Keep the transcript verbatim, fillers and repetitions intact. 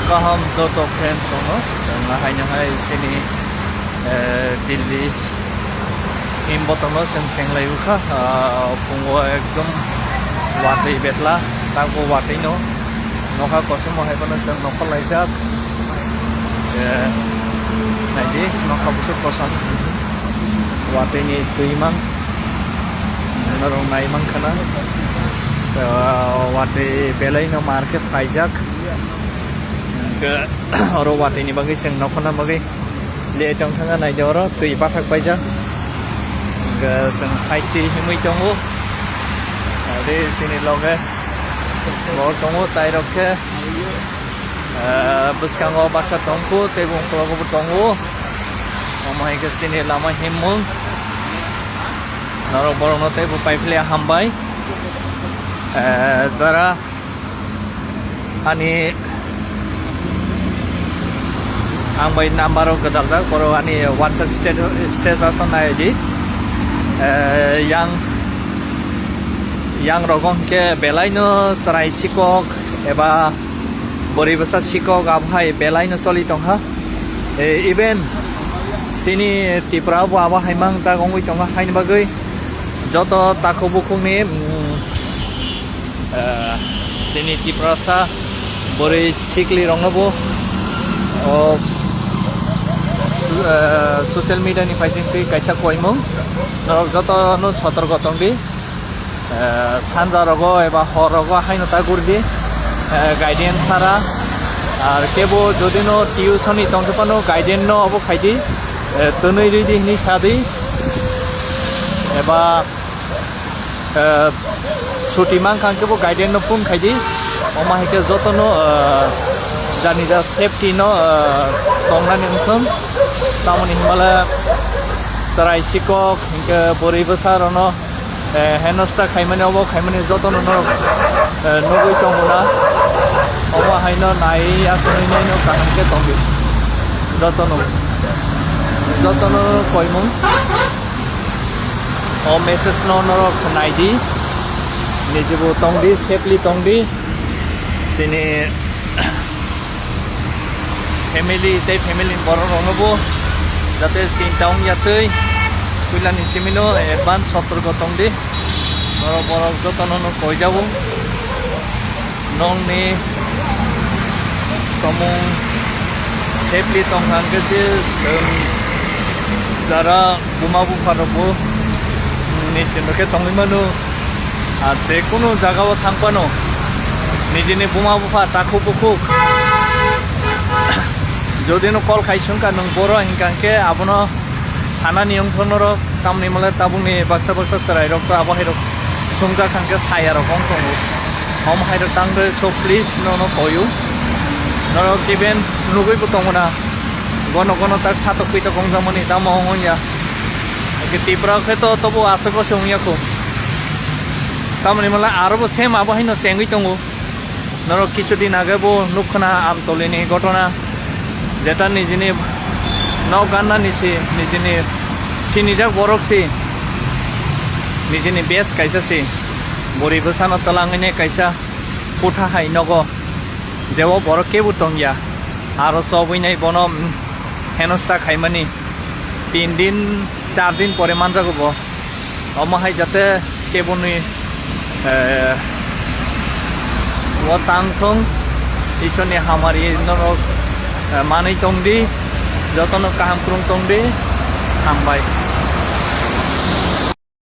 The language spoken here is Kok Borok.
Kaham joto friends rokno, chwng haino hai chini, eh, Delhi himbo tongno chwng chenglai ukha, ah, phungo ekdom watwi betla, tago watwi no nokha kosom hai phano chwng nokhor laijak, eh, naidi nokha busuk kosom watwi ni twi mang, norok nai mankha na, ah, watwi belai no market phaijak. Hwnkhe oro watwi ni bagwi chwng nokhorna bagwi le tong thangna naidi oro twi bathak paijak. Hwnkhe chwng side twi himwi tongo. Ade chini loge bo tongo tai rok khe, ah, bwskango baksa tongkhu tei bo ukologo bo tongo. Omo hai khe chini lama himmung. Norok borokno tei bo paiphle hambai. Eh, jara ani, ang bai number o gwdaljak, borok ani WhatsApp state-, status o nai di. Eh, yang, yang rogo hwnkhe belai no chwrai sikok eba bwrwi bwsa sikok abo hai belai no choli tongkha. Eh, even chini Tripura bo abo hai mang tak wngwi tongkha, haini bagwi joto takhuk bukhukni, mm, eh, chini Tiprasa bwrwi sikli rokno bo, o, su-, eh, social media ni phaising twi kaisa koimung, norok joto no sotorko tongdi. Eh, sanja rogo eba hor rogo haino ta guridi, eh, guardian sara. Ar kebo jodi no tuition ni tongkhe phano guardian no obo khaidi, eh, twnwi ridi hini sadi. Eba, eh, chuti mankha kebo guardian no phone khaidi. Omo hai khe joto no, eh, jani ja safety no, eh, tongnani wngthong. Tamoni himale chwrai sikok hinkhe bwrwi bwsa rono eh, henosta khaimani, obo khaimani jotono norok, eh, nugwi tongo na. Omo haino nai aswk nai no kaham khe tongdi. Jotono, jotono koimung. O message no norok naidi. Nijibo tongdi, safely tongdi. Chini family tei family ni borok rokno bo jate chinta wngya twi puila ni simi no advance sotorko tongdi. Norok borok jotono no koijago, nokni tomung safely tong hwnkhe se chwng jara buma bupha rok bo ni simi khe tongwi mano. Ah, je kunu jaga o thang phano nijini buma bupha takhuk bukhuk jodi no call khai sung kha nwng boro hinkha khe abono sanani wngthok norok, tamni mole tabukni baksa baksa chwrai rok to abo hai rok sungjak kha khe saya rok wng tongo. Omo hai rok tang de, so please nono koyu norok kiben nugui bo tongo na, gono gono tak satok pitok wng jamani tamo wng ya. Eke Tipra khe to tobo aswk se wngya kho. Tamoni mala aro bo same abo haino chengwi tongo. Norok kichu din age bo nukkha Amtoli ni gotona, jeta nijini nok ganna ni si, nijini sinijak borok si, nijini base kaisa si, bwrwi bwsano twlangwi ne kaisa kutha hai nogo, jebo borok kebo tongya, aro chobwi nai bono, mm, henosta khaimani. Tin din, char din pore manjago bo. Omo hai jate keboni, eh, o tang thung, Iswrni hamari norok, eh, manwi tongdi, jotono kaham kwrwng tongdi, hambai.